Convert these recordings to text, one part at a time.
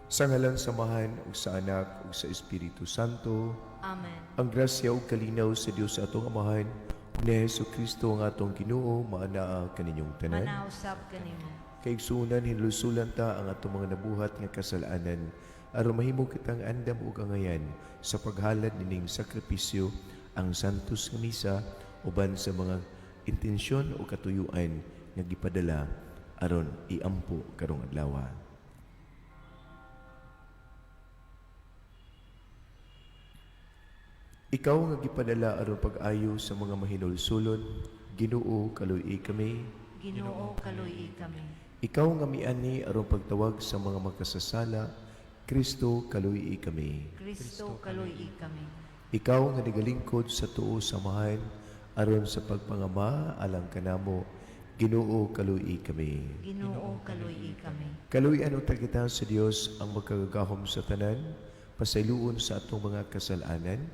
Sa ngalan sa Amahan ug sa Anak ug sa Espiritu Santo. Amen. Ang grasya ug kalinaw sa Dios atong Amahan ug ni Hesus Kristo ang atong Ginoo maanaa kaninyong tanan. Manausab kanimo. Kaigsuonan, hinulsulan ta ang atong mga nabuhat nga kasalanan aron mahimo kitang andam ug angayan sa paghalad nining sakripisyo, ang Santos nga Misa, uban sa mga intensyon o katuyuan nga gipadala aron iampo karong adlaw. Ikaw nga gipadala aron pag-ayo sa mga mahinulsulon, Ginoo, kaluy kami. Ginoo, kaluy kami. Ikaw nga miani aron pagtawag sa mga makasasala, Kristo, kaluy kami. Kristo, kaluy kami. Ikaw nga nagalingkod sa tuo sa Amahan aron sa pagpangama alang kanamo, Ginoo, kaluy kami. Ginoo, kaluy kami. Kaluy-an unta kita sa Dios ang makagagahom sa tanan, pasayloon sa atong mga kasalanan,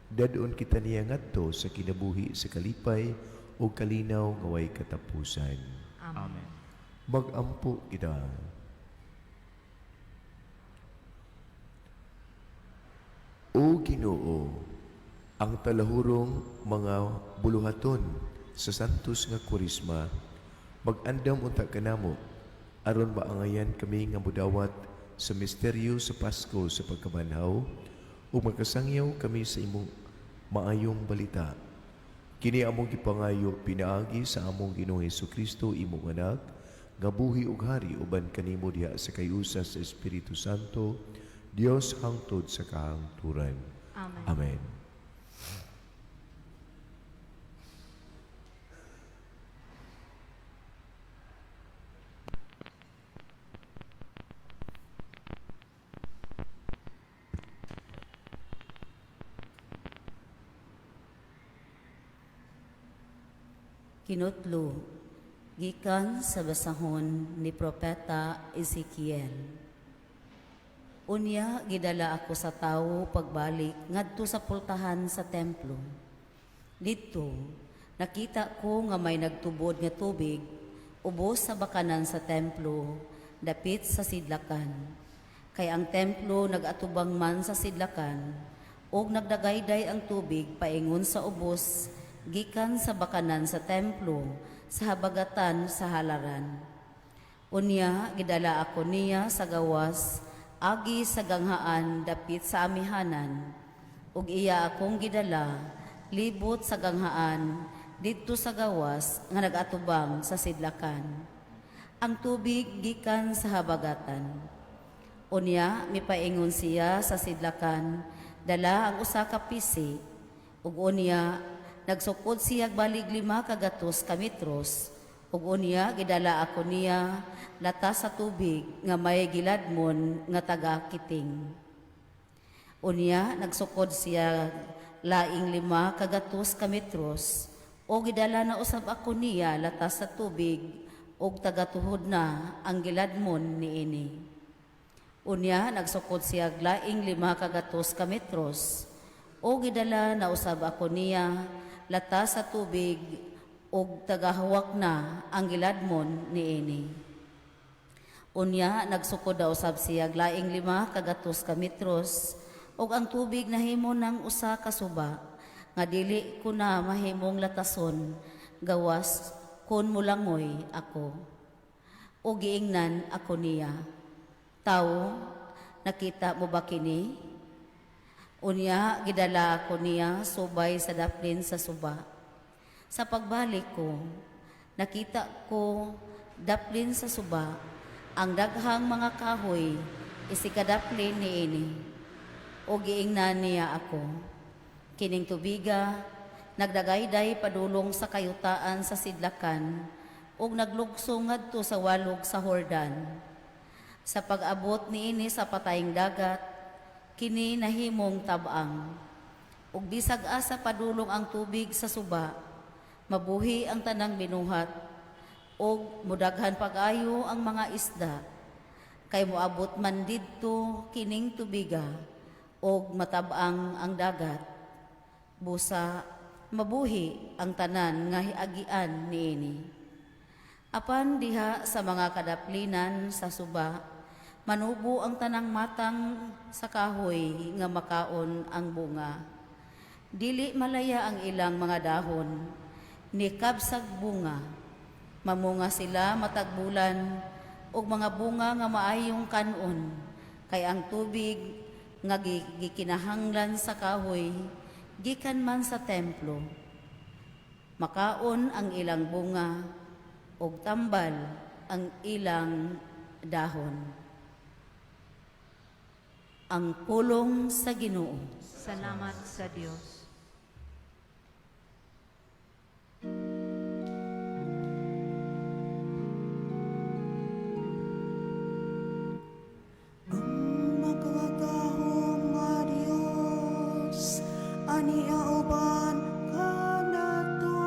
dad-on kita niya ngadto sa kinabuhi sa kalipay o kalinaw nga way katapusan. Amen. Amen. Magampo kita. O Ginoo, ang talahurong mga buluhaton sa Santos nga Kwaresma, mag-andam unta kanamo aron maangayan kami nga mudawat sa misteryo sa Pasko sa pagkabanhaw ug makasangyaw kami sa imong maayong balita. Kini among gipangayo pinaagi sa among Ginoong Hesukristo, imong Anak, nga buhi ug hari uban kanimo diha sa kayusa sa Espiritu Santo, Dios hangtod sa kahangturan. Amen. Amen. Kinutlo, gikan sa basahon ni Propeta Ezekiel. Unya gidala ako sa tawo pagbalik ngadto sa pultahan sa templo. Didto, nakita ko nga may nagtubod nga tubig ubos sa bakanan sa templo, dapit sa sidlakan. Kay ang templo nagatubang man sa sidlakan, ug nagdagayday ang tubig paingon sa ubos gikan sa bakanan sa templo sa habagatan sa halaran. Unya gidala ako niya sa gawas agi sa ganghaan dapit sa amihanan, ug iya akong gidala libot sa ganghaan didto sa gawas nga nagatubang sa sidlakan. Ang tubig gikan sa habagatan. Unya mipaingon siya sa sidlakan, dala ang usa ka pisi, ug unya nagsukod siya balig 500 ka metros, ug unya gidala ako niya latas sa tubig nga may giladmon nga taga kiting. Unya nagsukod siya laing 500 ka metros, o gidala na usab ako niya latas sa tubig ug tagatuhod na ang giladmon niini. Unya nagsukod siya laing 500 ka metros, o gidala na usab ako niya latas sa tubig ug tagahawak na ang giladmon niini. Unya nagsukod na usab siya laing 500 ka metros, ug ang tubig nahimo ng usa ka suba nga dili ko na mahimong latason gawas kon mulangoy ako. O giingnan ako niya, "Tawo, nakita mo ba kini?" Unya gidala ako niya subay sa daplin sa suba. Sa pagbalik ko, nakita ko daplin sa suba ang daghang mga kahoy isikadaplin niini. O giingnan niya ako, "Kining tubiga nagdagayday padulong sa kayutaan sa sidlakan ug naglugso ngadto sa walog sa Hordan. Sa pag-abot niini sa patayng dagat, kini nahimong tabang. Ug bisag asa padulong ang tubig sa suba, mabuhi ang tanang binuhat ug mudaghan pag-ayo ang mga isda. Kay moabot man didto kining tubiga ug matab-ang ang dagat. Busa mabuhi ang tanan nga hiagian niini. Apan diha sa mga kadaplinan sa suba, Manubo ang tanang matang sa kahoy nga makaon ang bunga. Dili malaya ang ilang mga dahon, ni kabsag bunga. Mamunga sila matag bulan og mga bunga nga maayong kanon, kay ang tubig nga gikinahanglan sa kahoy gikan man sa templo. Makaon ang ilang bunga ug tambal ang ilang dahon. Ang pulong sa Ginoo. Salamat sa Dios. Ang makagagahom nga Dios, ania uban kanato.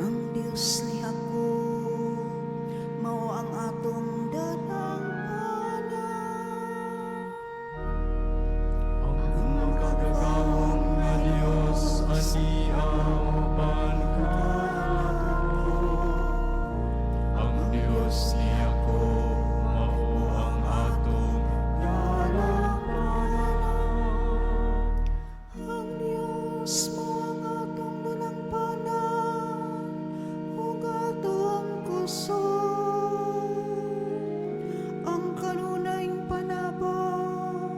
Ang Dios ni Jacob, mao ang atong dalangpanan. Ang makagagahom nga Dios, ania uban kanato. Ang Dios ni Jacob, mao ang atong dalangpanan. Ang Dios mao ang atong dalangpanan ug atong kusog. Ang kanunayng panabang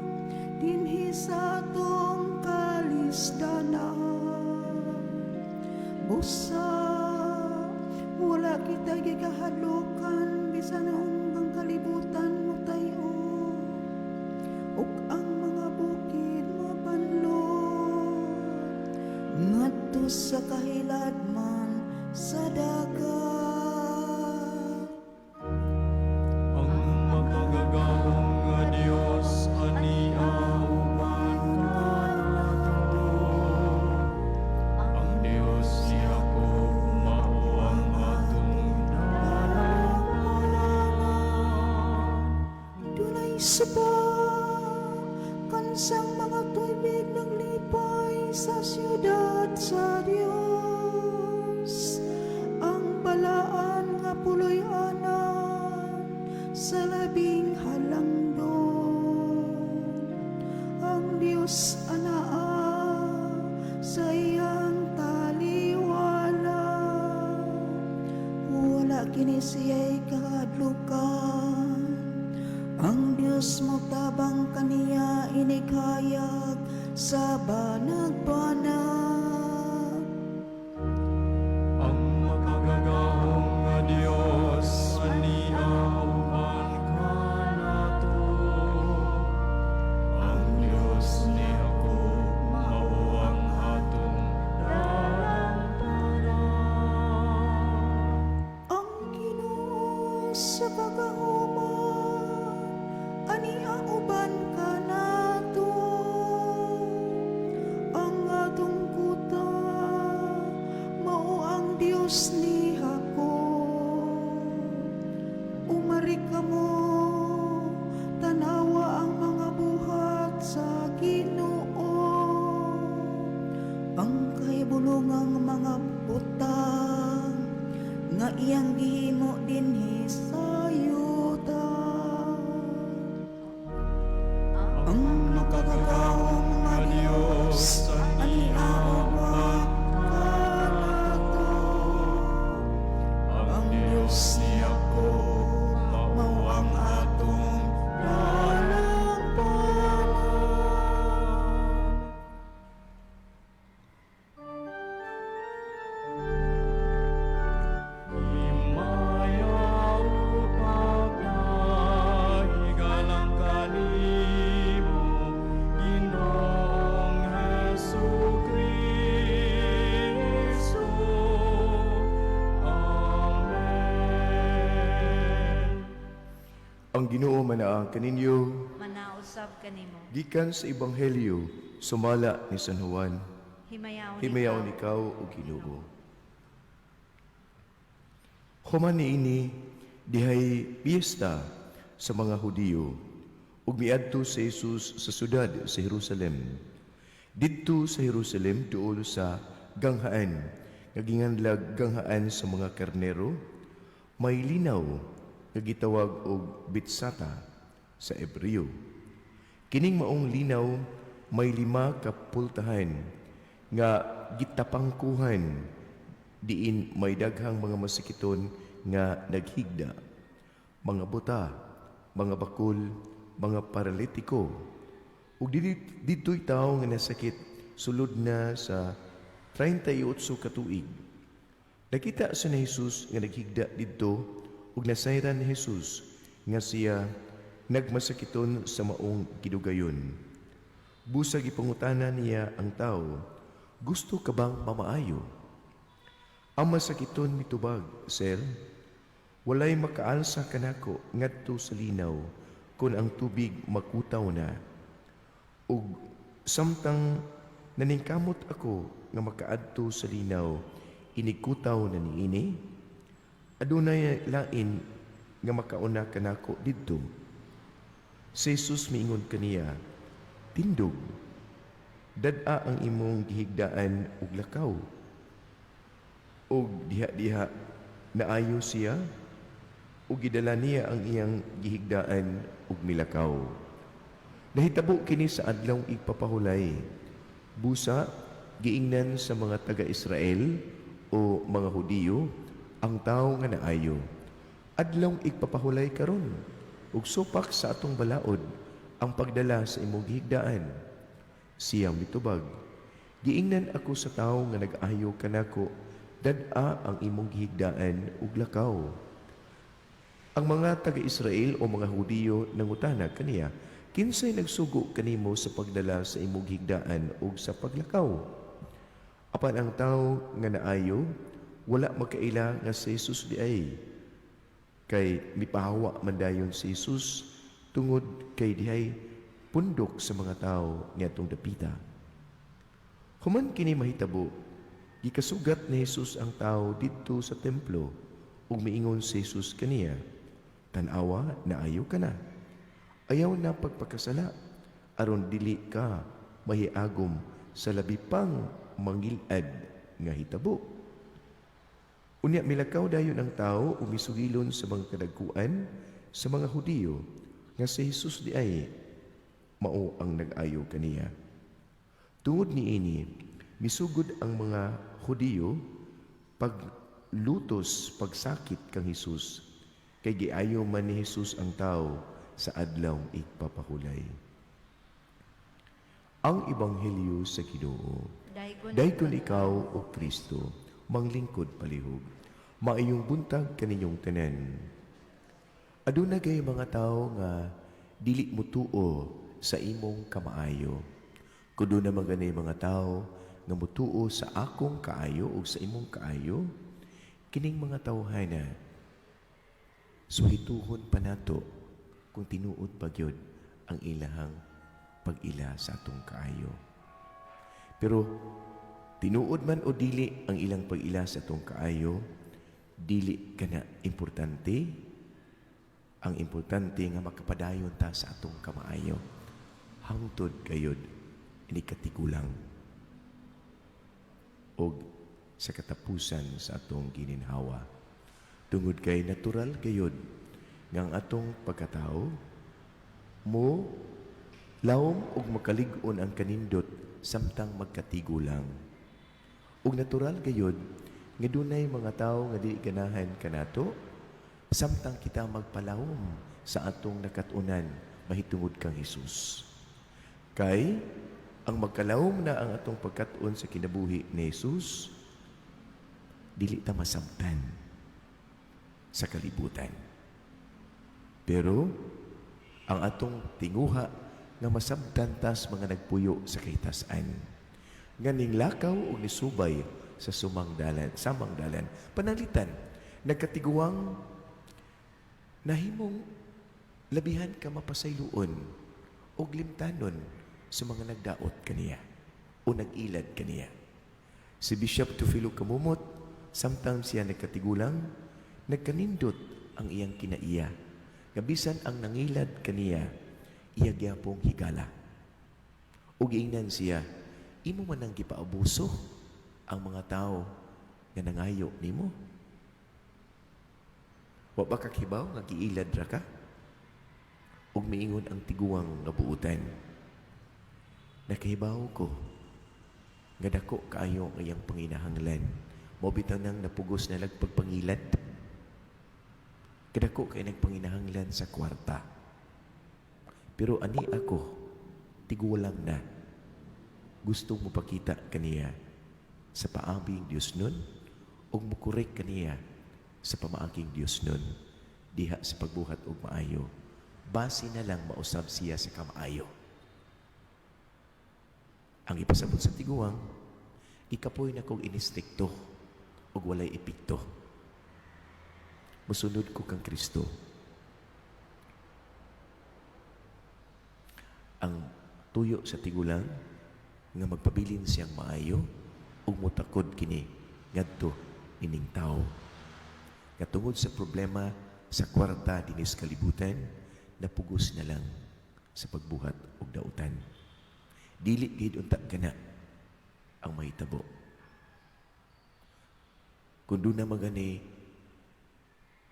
dinhi sa atong kalisdanan. Busa wala kita gikahadlokan bisan ang kalibutan motayo ug ang mga bukid mabanlot ngadto sa kahiladman sa dagat. Ang makagagahom nga Dios, ania uban kanato. Ang Dios ni Jacob, mao ang atong dalangpanan. Dunay suba kansang mga tubig naglipay sa siyudad sa Dios, ang balaan nga puloy-anan sa Labing Halangdon. Ang Dios anaa sa iyang taliwala, wala kini siya'y kahadlukan. Ang Dios motabang kaniya inighayag sa banag-banag. Ang makagagahom nga Dios, ania uban kanato. Ang Dios ni Jacob, mao ang atong dalangpanan. Ang Ginoo sa kagahuman, ania uban kanato. Ang atong kuta, mao ang Dios ni Jacob. Umari kamo, tanawa ang mga buhat sa Ginoo, ang kahibulongang mga butang nga iyang gihimo dinhi sa yuta. Ang makagagahom nga Dios, ania uban kanato. Ang Dios ni Jacob, mao ang atong dalangpanan. Himaya ug pagkahigalang kanimo, Ginoong Hesu Kristo. Amen. Ang Ginoo manaa kaninyo. Manausab kanimo. Gikan sa Ebanghelyo sumala ni San Juan. Himayaon Himayaon ikaw, o Ginoo. Human niini, dihay piyesta sa mga Hudiyo ug miadto si Jesus sa syudad sa Jerusalem. Didto sa Jerusalem duol sa ganghaan nga ginganlag Ganghaan sa mga Karnero, may linaw. nga gitawag og Betsata sa Hebreo. Kining maong linaw may lima ka pultahan nga gitapangkuhan diin may daghang mga masakiton nga naghigda, mga buta, mga bakul, mga paralitiko. Ug didto'y tawo nga nasakit sulod na sa 38 ka tuig. Nakita sa ni Jesus nga naghigda didto ug nasayran ni Jesus nga siya nagmasakiton sa maong gidugayon. Busa gipangutana niya ang tao, "Gusto ka bang mamaayo?" Ang masakiton mitubag, "Sir, walay makaalsa kanako ngadto sa linaw kon ang tubig makutaw na. Ug samtang naningkamot ako nga makaadto sa linaw, inigkutaw na niini. Adunay lain nga makauna kanako didto." Si Jesus miingon kaniya, "Tindog, dad-a ang imong gihigdaan ug lakaw." Ug diha-diha naayo siya ug gidala niya ang iyang gihigdaan ug milakaw. Nahitabo kini sa Adlaw Igpapahulay. Busa giingnan sa mga taga-Israel o mga Hudiyo ang tawo nga naayo, "Adlaw Igpapahulay karon ug supak sa atong balaod ang pagdala sa imong gihigdaan." Siya mitubag, "Giingnan ako sa tawo nga nag-ayo kanako, 'Dad-a ang imong gihigdaan ug lakaw.'" Ang mga taga-Israel o mga Hudiyo nangutana kaniya, "Kinsay nagsugo kanimo sa pagdala sa imong higdaan ug sa paglakaw?" Apan ang tawo nga naayo wala makaila nga si Jesus diay, kay mipahawa man dayon si Jesus tungod kay dihay pundok sa mga tao niadtong dapita. Human kini mahitabo, gikasugat ni Jesus ang tao didto sa templo ug miingon si Jesus kaniya, "Tan-awa, naayo ka na. Ayaw na pagpakasala aron dili ka mahiagom sa labi pang mangilad nga hitabo." Unya milakaw dayon ang tao ug misugilon sa mga kadagkuan sa mga Hudiyo nga si Jesus diay mao ang nag-ayo kaniya. Tungod niini, misugod ang mga Hudiyo paglutos pagsakit kang Jesus kay giayo man ni Jesus ang tao sa Adlaw Igpapahulay. Ang Ebanghelyo sa Ginoo. Daygon Daygon ikaw, O Kristo, manglingkod palihog. Maayong buntag kaninyong tanan. Aduna gay mga tao nga dili mutuo sa imong kamaayo. Kuno naman gani mga tao nga mutuo sa akong kaayo o sa imong kaayo, kining mga tawhana, suhituhon pa nato kung tinuod pa gyud ang ilahang pag-ila sa atong kaayo. Pero tinuod man o dili ang ilang pag-ila sa atong kaayo, dili kana importante. Ang importante nga makapadayon ta sa atong kamaayo. Hangtod gayod ini katigulang og sa katapusan sa atong gininhawa. Tungod kay natural gayod nga ang atong pagkatao mo lawom og makalig-on ang kanindot samtang magkatigulang. Ug natural gayod nga dunay mga tawo nga dili ganahan kanato samtang kita magpalawom sa atong nakat-unan mahitungod kang Hesus. Kay ang magkalawom na ang atong pagkat-on sa kinabuhi ni Jesus, dili ta masabtan sa kalibutan. Pero ang atong tinguha nga masabtan tas mga nagpuyo sa kahitasan nga ninglakaw og nisubay sa sumang dalan, samang dalan. Pananglitan, nagkatiguang nahimong labihan ka mapasayloon og limtanon sa mga nagdaot kaniya o nag-ilad kaniya. Si Bishop Teofilo Camomot, samtang siya nagkatigulang, nagkanindot ang iyang kinaiya. Nga bisan ang nangilad kaniya, iya gyapong higala. Ug giingnan siya, "Imo man ang gipaabuso ang mga tao nga nangayo nimo." Wa Wa ba kakibaw nga giilad ra ka? Ug miingon ang tiguang nga buutan, "Nakahibaw ko nga dako kaayo ang iyang panginahanglan. Mao bitaw nang napugos na lag pagpangilad. Kadako kay nagpanginahanglan sa kwarta. Pero ani ako, tigulang na. Gusto mo pakita kaniya sa paabing Dios nun, ug mukorek kaniya sa pamaaging Dios nun, diha sa pagbuhat og maayo. Basi na lang mausab siya sa kamaayo." Ang ipasabot sa tiguang, "Ikapoy na kong inistrikto ug walay epekto. Musunod ko kang Kristo." Ang tuyo sa tigulang nga magpabilin siyang maayo ug motakod kini ngadto ining tawo. Nga tungod sa problema sa kwarta dinis kalibutan, napugos na lang sa pagbuhat og dautan. Dili gid unta kana ang mahitabo. Kung doon na magani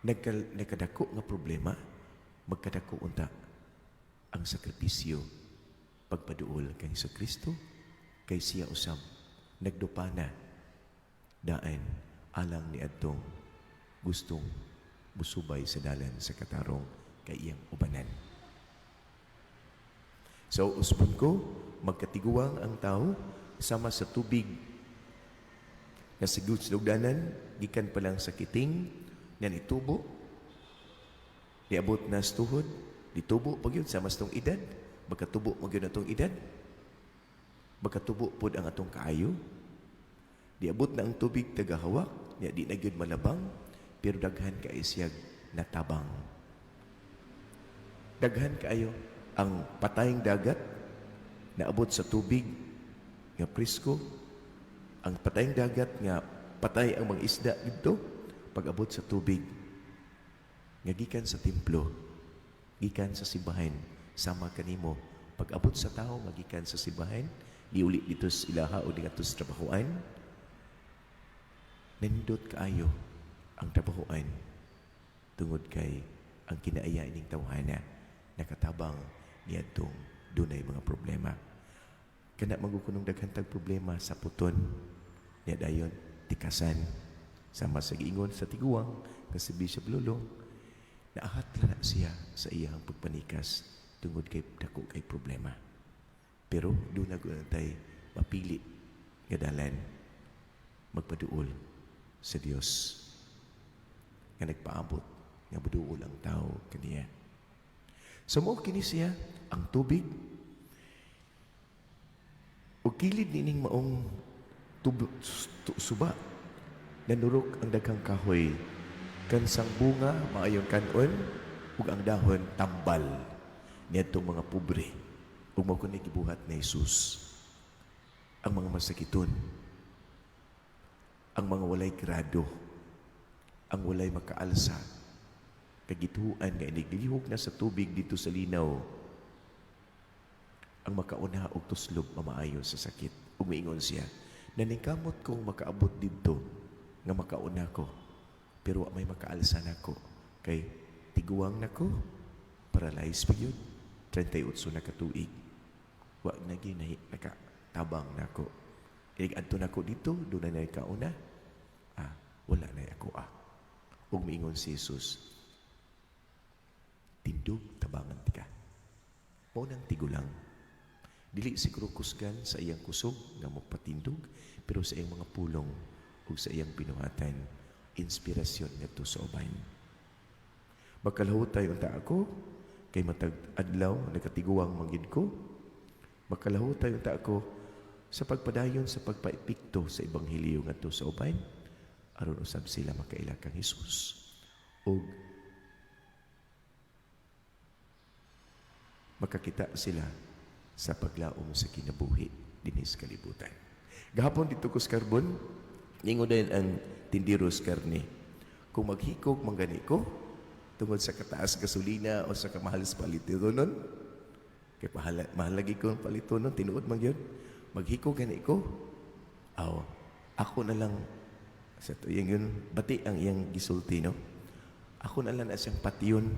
nagkadako nga problema, magkadako unta ang sakripisyo pagpaduol kang Kristo, kay siya usab nagdupana daan alang ni adtong gustong musubay sa dalan sa katarong kay iyang ubanan. So usbon ko, magkatiguang ang tao sama sa tubig nga sa lugdanan, gikan pa lang sa kiting nga nitubo, niabot na sa tuhod, ditubo pag yun sama sa tong edad, magkatubo magyud atong edad, magkatubo pod ang atong kaayo. Diabot na ang tubig tagahawak, niya di na gyud malabang, pero daghan kaayo siyag natabang. Daghan kaayo ang patayng dagat naabot sa tubig nga presko, ang patayng dagat nga patay ang mga isda didto, pag-abot sa tubig nga gikan sa templo, gikan sa simbahan, sama kanimo, pag-abot sa tawo nga gikan sa simbahan, giuli dito sa ilaha o dito sa trabahoan, nindot kaayo ang trabahoan tungod kay ang kinaaya ining tawhana nakatabang niadtong dunay mga problema. Kana magukunong daghan tag problema sa puton niya dayon tikasan, sama sa giingon sa tiguang kasi Bishop Lulong, naahat na siya sa iyang pagpanikas tungod kay dako kay problema. Pero doon na tay mapili nga dalan magpaduol sa Dios nga nagpaabot nga buduol ang tao kaniya. So mao kini siya ang tubig ug kilid nining maong suba nanurok ang daghang kahoy, kansang bunga maayong kanon ug ang dahon tambal niadtong mga pobre. Ug mao kuni gibuhat ni Jesus ang mga masakiton, ang mga walay grado, ang walay makaalsa, kagituan nga iniglihok na sa tubig dito sa linaw, ang makauna og tuslob mamaayo sa sakit. Ug miingon siya, "Naningkamot kong makaabot didto nga makauna ko, pero wa may makaalsa nako kay tiguang nako, paralyzed pa gyud, 38 na katuig, wa na gyud nakatabang nako. Inig adto nako dito, doon na kauna, wala na ako." Ug miingon si Jesus, "Tindog, tabangan tika." Mao nang tigulang. Dili siguro kusgan sa iyang kusog nga mopatindog, pero sa iyang mga pulong ug sa iyang binuhatan, inspirasyon ngadto sa uban. Makalahutay unta ako kay matag adlaw nagkatiguang manggid ko. Makalahutay unta ako sa pagpadayon sa pagpaepekto sa ebanghelyo ngadto sa uban, aron usab sila makaila kang Hesus ug makakita sila sa paglaom sa kinabuhi dinhi sa kalibutan. Gahapon dito ko sa Carbon, ningon din ang tindiros karne. Kung maghikog manggani ko, tungod sa kataas gasolina o sa kamahal sa palitonon, kay mahal lagi ko ang palitonon, tinuod man yun. Maghikog gani ko, aw, ako na lang, sa to, iyang yun, bati ang iyang gisulti, no? Ako na lang na siyang patyon.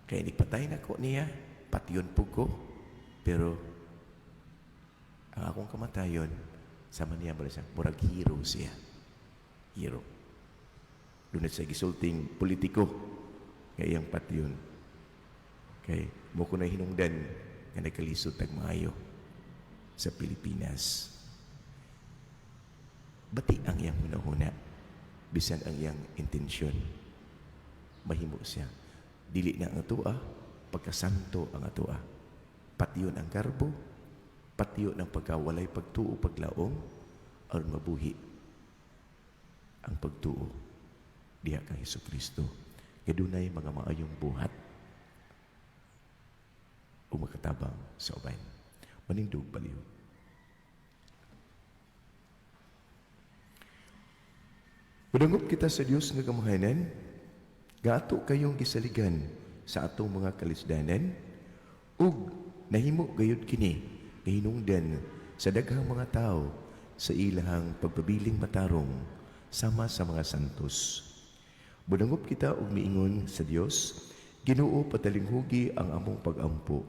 Kay nipatay na ko niya, patyon po ko. Pero ang akong kamatayon, sama niya mura siya, murag hero siya. Hero. Doon sa gisulting politiko nga iyang patyon. Kay mo ko na hinungdan nga nagkalisod tag maayo sa Pilipinas. Bati ang iyang hunahuna, bisan ang iyang intensyon. Mahimo siya. Dili na ang atoa, pagkasanto ang atoa. Patyon ang garbo, patyon ang pagkawalay pagtuo paglaom, aron mabuhi ang pagtuo diha kang Hesus Kristo. Nga dunay mga maayong buhat ug makatabang sa uban. Manindog palihog. Padangop kita sa Dios nga gamhanan, nga ato kayong gisaligan sa atong mga kalisdanan, ug nahimo gayud kini nga hinungdan sa daghang mga tawo sa ilahang pagpabiling matarong sama sa mga santos. Budangop kita og miingon sa Dios, Ginoo, patalinghugi ang among pagampo.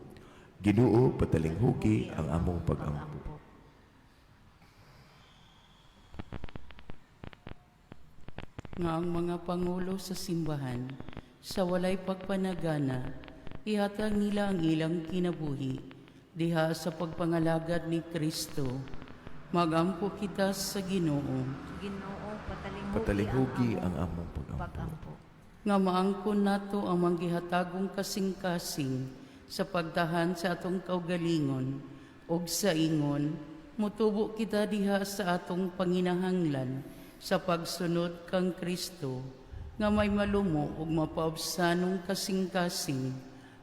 Ginoo, patalinghugi ang among pagampo. Nga ang mga pangulo sa simbahan sa walay pagpanagana ihatag nila ang ilang kinabuhi diha sa pagpangalagad ni Kristo. Magampo kita sa Ginoo. Ginoo, patalinghugi, Patalinghugi ang among pagampo. pagampo. Nga maangkon nato ang manggihatagong kasing-kasing sa pagtahan sa atong kaugalingon ug sa ingon mutubo kita diha sa atong panginahanglan sa pagsunod kang Kristo nga may malumo ug mapaobsanong kasing-kasing.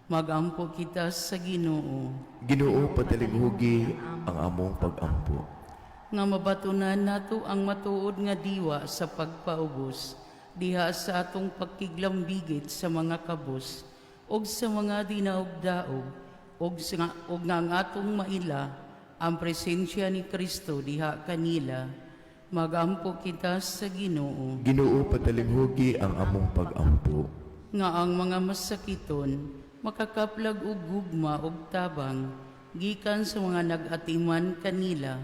Magampo kita sa Ginoo. Ginoo, patalinghugi ang among pagampo. Nga mabatunan nato ang matuod nga diwa sa pagpaubos diha sa atong pagkiglambigit sa mga kabos ug sa mga dinaog-daog ug nga ang atong maila ang presensya ni Kristo diha kanila. Magampo kita sa Ginoo. Ginoo, patalinghugi ang among pagampo. Nga ang mga masakiton makakaplag og gugma og tabang gikan sa mga nag-atiman kanila.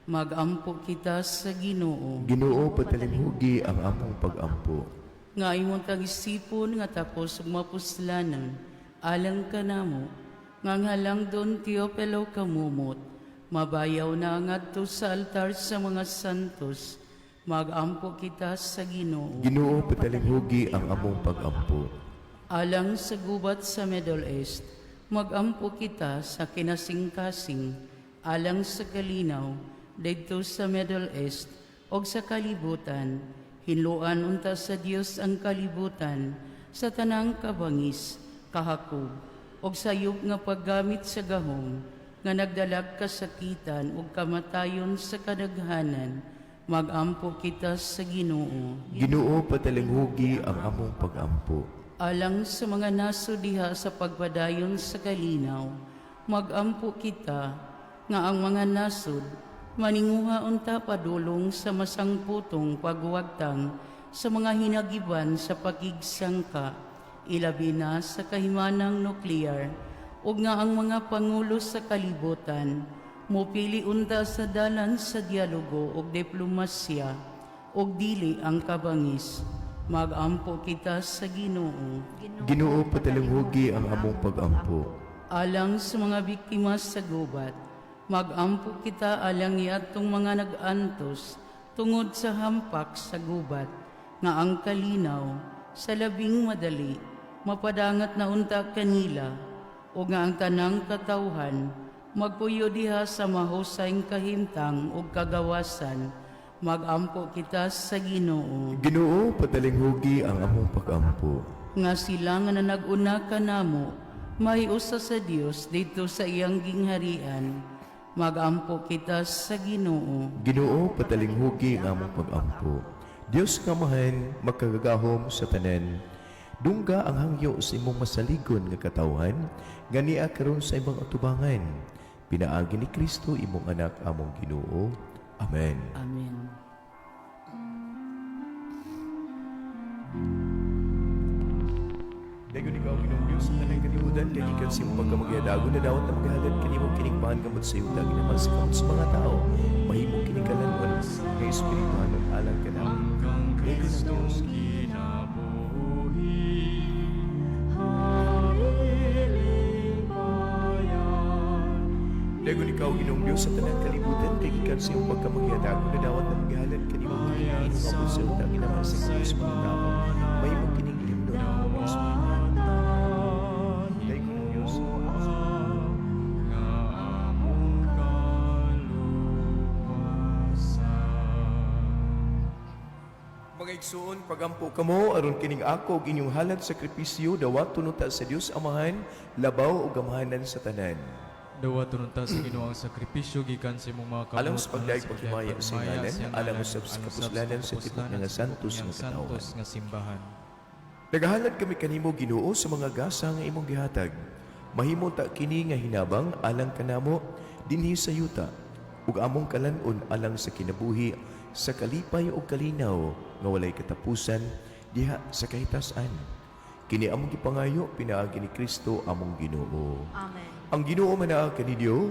Magampo kita sa Ginoo. Ginoo, patalinghugi ang among pagampo. Nga imong tagisipon nga tapos ug mapuslanan alang kanamo nga ang halang Don Teopelo kamumot mabayaw na ngadto sa altar sa mga santos. Magampo kita sa Ginoo. Ginoo, patalinghugi ang among pagampo. Alang sa gubat sa Middle East, magampo kita sa kinasingkasing alang sa kalinaw didto sa Middle East og sa kalibutan. Hinluan unta sa Dios ang kalibutan sa tanang kabangis, kahakog og sayop nga paggamit sa gahom nga nagdalag kasakitan ug kamatayon sa kadaghanan. Magampo kita sa Ginoo. Ginoo, patalinghugi ang among pagampo. Alang sa mga naso diha sa pagpadayon sa kalinaw, magampo kita nga ang mga nasod maninguha unta padulong sa masangputong pagwagtang sa mga hinagiban sa pakigsangka, ilabi na sa kahimanang nuklear, ug nga ang mga pangulo sa kalibutan mopili unta sa dalan sa dialogo ug diplomasya ug dili ang kabangis. Magampo kita sa Ginoo. Ginoo, patalinghugi ang among pagampo. Alang sa mga biktima sa gubat, magampo kita alang iatong mga nag-antos tungod sa hampak sa gubat, nga ang kalinaw sa labing madali mapadangat na unta kanila, o nga ang tanang katawhan magpuyo diha sa mahusay kahimtang ug kagawasan. Magampo kita sa Ginoo. Ginoo, patalinghugi ang among pagampo. Nga sila nga nanag-una kanamo may usa sa Dios dito sa iyang gingharian. Magampo kita sa Ginoo. Ginoo, patalinghugi ang among pagampo. Dios nga Amahan, makagagahom sa tanan. Dungga ang hangyo sa imong masaligon nga katawhan, nga niya karon sa imong atubangan. Pinaagi ni Kristo imong anak among Ginoo. Amen. Amen. Dayon ikaw, Ginoong Diyos, sa tanang kalibutan, kay gikan sa imong pagkamaghihadagon na dawat na maghalad kanimo kining pangamot sa yuta ginaman sa kamot sa mga tao. Mahimo kini kalan-on nga espirituhanon alang kanamo. Hanggang Dayon ang Kristong Diyos. kinabuhi, hailing bayan. Dayon ikaw, Ginoong Diyos, sa tanang kalibutan, kay gikan sa imong pagkamaghihadagon na dawat na maghalad kanimo kining pangamot sa yuta ginaman sa kamot sa mga tao. Mahimo kining ilimnon nga espirituhanon. Dayon ang Diyos. Nga among kaluwasan. Mga igsuon, pagampo kamo aron kining ako ug inyong halad sakripisyo dawaton unta sa Dios Amahan, labaw ug amahanan sa tanan. Dawa tunta sa Ginoo ang sakripisyo gikan sa imong mga kamot Alang sa pagdaig paghimaya sa ngalan, alang usab sa kapuslanan sa tibok nga santos nga santos katawhan. nga simbahan. Nagahalad kami kanimo Ginoo sa mga gasa nga imong gihatag. Mahimo ta kini nga hinabang alang kanamo dinhi sa yuta ug among kalan-on alang sa kinabuhi sa kalipay ug kalinaw nga walay katapusan diha sa kahitasan. Kini among gipangayo pinaagi ni Kristo among Ginoo. Amen. Ang Ginoo manaa kaninyo,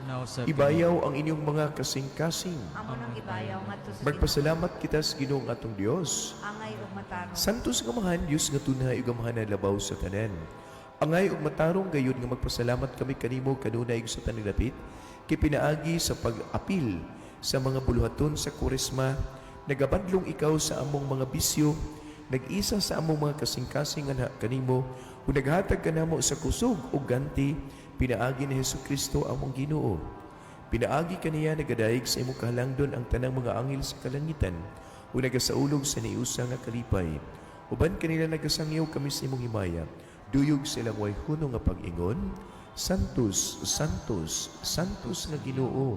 Nausab ibayaw ang inyong mga kasing-kasing. Amo nang ibayaw ngadto sa Ginoo. Magpasalamat kita sa Ginoong atong Dios. Angay ug matarong. Santos nga amahan, Dios nga tunay ug amahan na labaw sa tanan. Angay ug matarong gayud nga magpasalamat kami kanimo kanunay ug sa tanang dapit kay pinaagi sa pag-apil sa mga buluhaton sa Kuresma, nagabadlong ikaw sa among mga bisyo, nag-isa sa among mga kasing-kasing anha kanimo, ug naghatag kanamo sa kusog ug ganti pinaagi ni Hesus Kristo among Ginoo. Pinaagi kaniya nagadayeg sa imong kahalangdon ang tanang mga anghel sa kalangitan ug nagasaulog sa niusa nga kalipay. Uban kanila nagasangyaw kami sa imong himaya. Duyog sa ilang way huno nga pag-ingon, Santos, Santos, Santos nga Ginoo.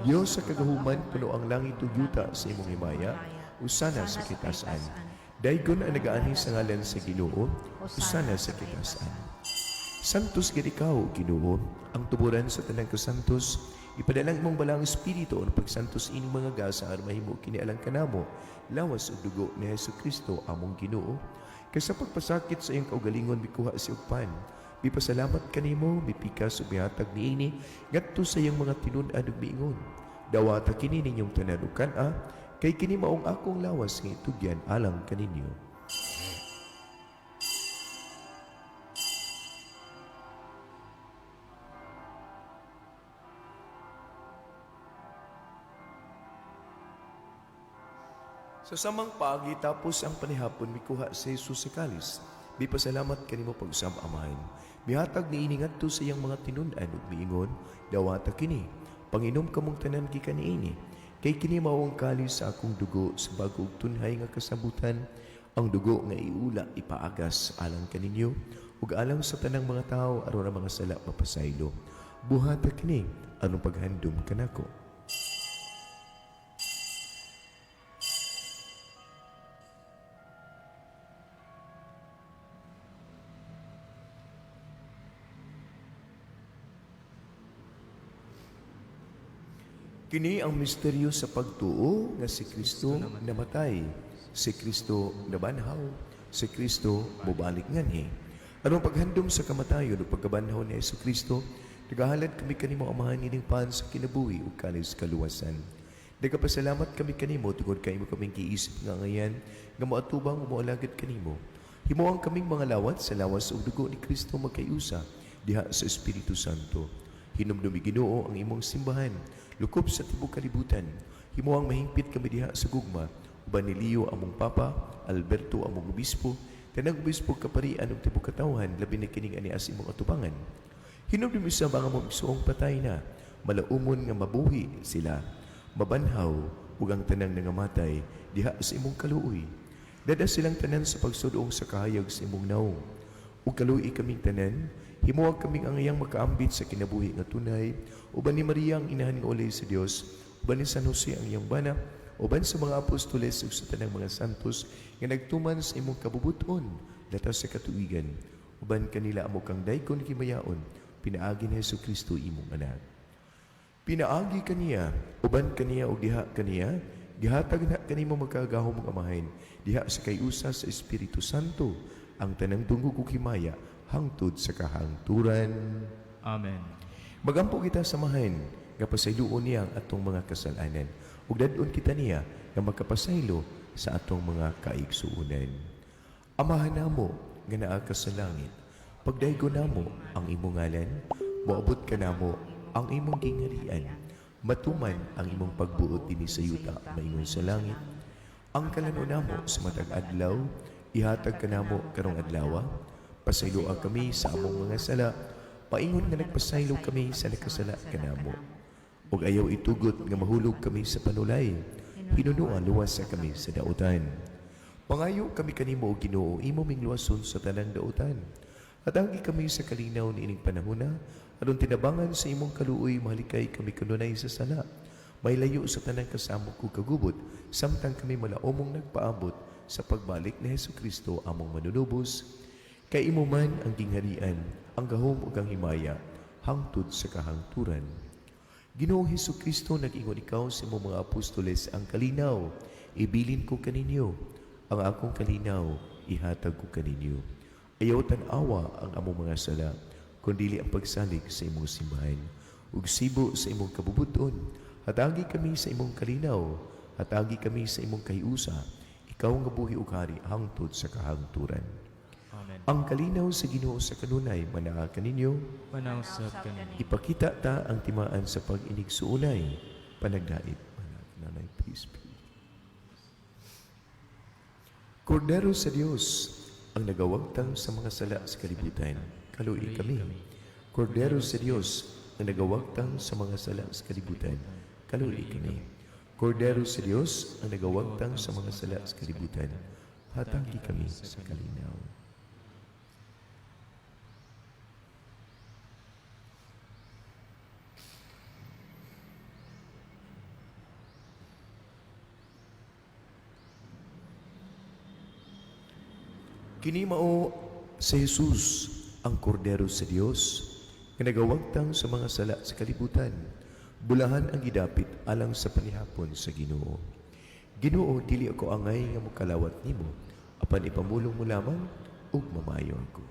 Dios sa kagahuman puno ang langit ug yuta sa imong himaya, usana sa kitasan. Daygon ang nagaanhi sa ngalan sa Ginoo, usana sa kitasan. Santos gid ikaw, Ginoo, ang tuburan sa tanang kasantos. Ipadalang imong balaang espiritu ang pagsantos ining mga gasa aron mahimo kini alang kanamo, lawas ug dugo ni Hesus Kristo among Ginoo. Kay sa pagpasakit sa iyang kaugalingon mikuha si ugpan. Mipasalamat kanimo, mipikas ug mihatag niini ngadto sa iyang mga tinun-an ug miingon. Dawata kini ninyong tanan ug kan-a, kay kini maong akong lawas nga itugyan alang kaninyo. Sa samang paagi tapos ang panihapon mikuha si Jesus sa kalis. Mipasalamat kanimo pag-usab amahan. Mihatag niini ngadto sa iyang mga tinun-an ug miingon, dawata kini. Panginom kamong tanan gikan niini. Kay kini mao ang kalis sa akong dugo sa bago ug tunhay nga kasabutan, ang dugo nga iula ipaagas alang kaninyo ug alang sa tanang mga tawo aron ang mga sala mapasaylo. Buhata kini aron paghandom kanako. Kini ang misteryo sa pagtuo nga si Kristo namatay, si Kristo nabanhaw, si Kristo mobalik nganhi. Aron paghandom sa kamatayon ug pagkabanhaw ni Hesus Kristo, nagahalad kami kanimo Amahan ining pan sa kinabuhi ug kalis kaluwasan. Nagapasalamat kami kanimo tungod kay imo kaming giisip nga ngayan nga moatubang ug moalagad kanimo. Himuang kaming mga lawat sa lawas ug dugo ni Kristo magkayusa diha sa Espiritu Santo. Hinumdumi Ginoo ang imong simbahan, lukop sa tibuok kalibutan. Himuang mahingpit kami diha sa gugma, uban ni Leo among Papa, Alberto among obispo, tanang obispo kaparian ug tibuok katawhan, labi na kining ani as imong atubangan. Hinumdumi sa mga mong igsuong patay na, malaumon nga mabuhi sila, mabanhaw ug ang tanang nangamatay diha sa imong kaluoy. Dada silang tanan sa pagsudong sa kahayag sa imong naong. Ug kaluoy kaming tanan, himuag kaming angayang makaambit sa kinabuhi nga tunay, uban ni Maria ang inahan nga ulay sa Dios, uban ni San Jose ang iyang bana, uban sa mga apostoles ug sa tanang mga santos nga nagtuman sa imong kabubuton latas sa katuigan. Uban kanila amo kang daykon himayaon, pinaagi ni Hesus Kristo imong anak. Pinaagi kaniya, uban kaniya ug diha kaniya, Gihatag na kanimo magkagahom mga amahin diha sa kayusa sa Espiritu Santo ang tanang dungog ug himaya hangtod sa kahangturan. Amen. Magampo kita samahan nga pasayloon niya ang atong mga kasalanan ug dad-on kita niya nga makapasaylo sa atong mga kaigsuonan. Amahan namo nga naa ka sa langit, pagdaygo namo ang imong ngalan, moabot ka namo ang imong gingharian, matuman ang imong pagbuot dinhi sa yuta maingon sa langit. Ang kalano namo sa matag adlaw, ihatag kanamo karong adlawa, pasayloa kami sa among mga sala, paingon nga nagpasaylo kami sa nakasala kanamo. Ug ayaw itugot nga mahulog kami sa panulay, hinunua luwas sa kami sa dautan. Pangayo kami kanimo o Ginoo, imo ming luwason sa tanang dautan. Hatagi kami sa kalinaw niining panahona, aron tinabangan sa imong kaluoy mahalikay kami kanunay sa sala. May layo sa tanang kasamok ug kagubot, samtang kami malaomong nagpaabot sa pagbalik ni Hesus Kristo among manunubos. Kay imo man ang gingharian, ang gahom ug ang himaya, hangtod sa kahangturan. Ginoong Hesus Kristo, nag-ingon ikaw sa imong mga apostoles ang kalinaw. Ibilin ko kaninyo, ang akong kalinaw, ihatag ko kaninyo. Ayaw tan-awa ang among mga sala, kundili ang pagsalig sa imong simbahan. Ug sibo sa imong kabubuton, hatagi kami sa imong kalinaw, hatagi kami sa imong kahiusa, ikaw nga buhi ug hari hangtod sa kahangturan. Amen. Ang kalinaw sa Ginoo sa kanunay manaa kaninyo, Manausap kanimo. Ipakita ta ang timaan sa pag-inig suunay, panagdait, manag, nanay, peace be. Kordero sa Dios, ang nagawagtang sa mga sala sa kalibutan, kaluoy kami. Kordero sa Dios, ang nagawagtang sa mga sala sa kalibutan, kaluoy kami. Kordero sa Dios, ang nagawagtang sa mga sala sa kalibutan, hatagi kami sa kalinaw. Kini mao si Jesus ang kordero sa Dios nga nagawagtang sa mga sala sa kalibutan. Bulahan ang gidapit alang sa panihapon sa Ginoo. Ginoo, dili ako angay nga mokalawat nimo, apan ipamulong mo lamang ug mamayo ako.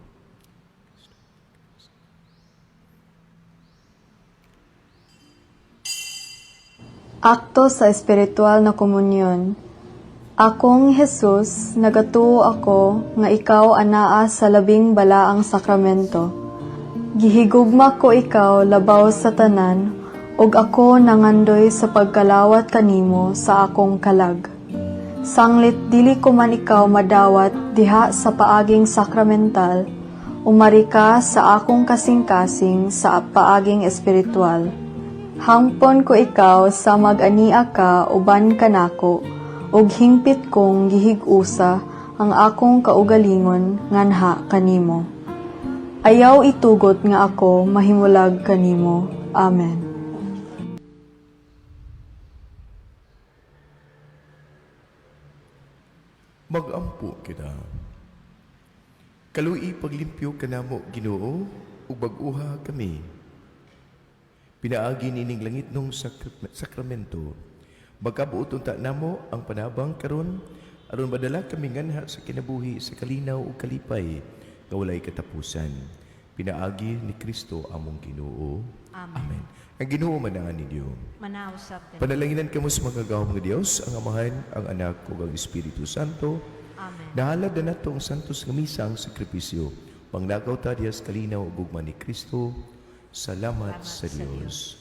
Akto sa espiritual na komunyon. Akong Jesus, nagatuo ako nga ikaw anaa sa labing balaang sakramento. Gihigugma ko ikaw labaw sa tanan, ug ako nangandoy sa pagkalawat kanimo sa akong kalag. Sanglit dili ko man ikaw madawat diha sa paaging sakramental, umari ka sa akong kasing-kasing sa paaging espiritual. Hangpon ko ikaw sa mag-ania ka uban kanako, ug hingpit kong gihig-usa ang akong kaugalingon nganha kanimo. Ayaw itugot nga ako mahimulag kanimo. Amen. Magampo kita. Kaluoy paglimpyo kanamo Ginoo ug bag-uha kami. Pinaagi nining langit nung sakramento. Magkabuot unta namo ang panabang karon aron madala kami nganha sa kinabuhi sa kalinaw ug kalipay nga walay katapusan. Pinaagi ni Kristo among Ginoo. Amen. Amen. Ang Ginoo manaan ninyo. Manausap kanimo. Panalanginan kamo sa mga gahom nga Dios, ang Amahan, ang Anak ug ang Espiritu Santo. Amen. Nahalad na nato ang santos nga misa ang sakripisyo. Panglagaw ta diyas kalinaw ug gugma ni Kristo. Salamat sa Dios.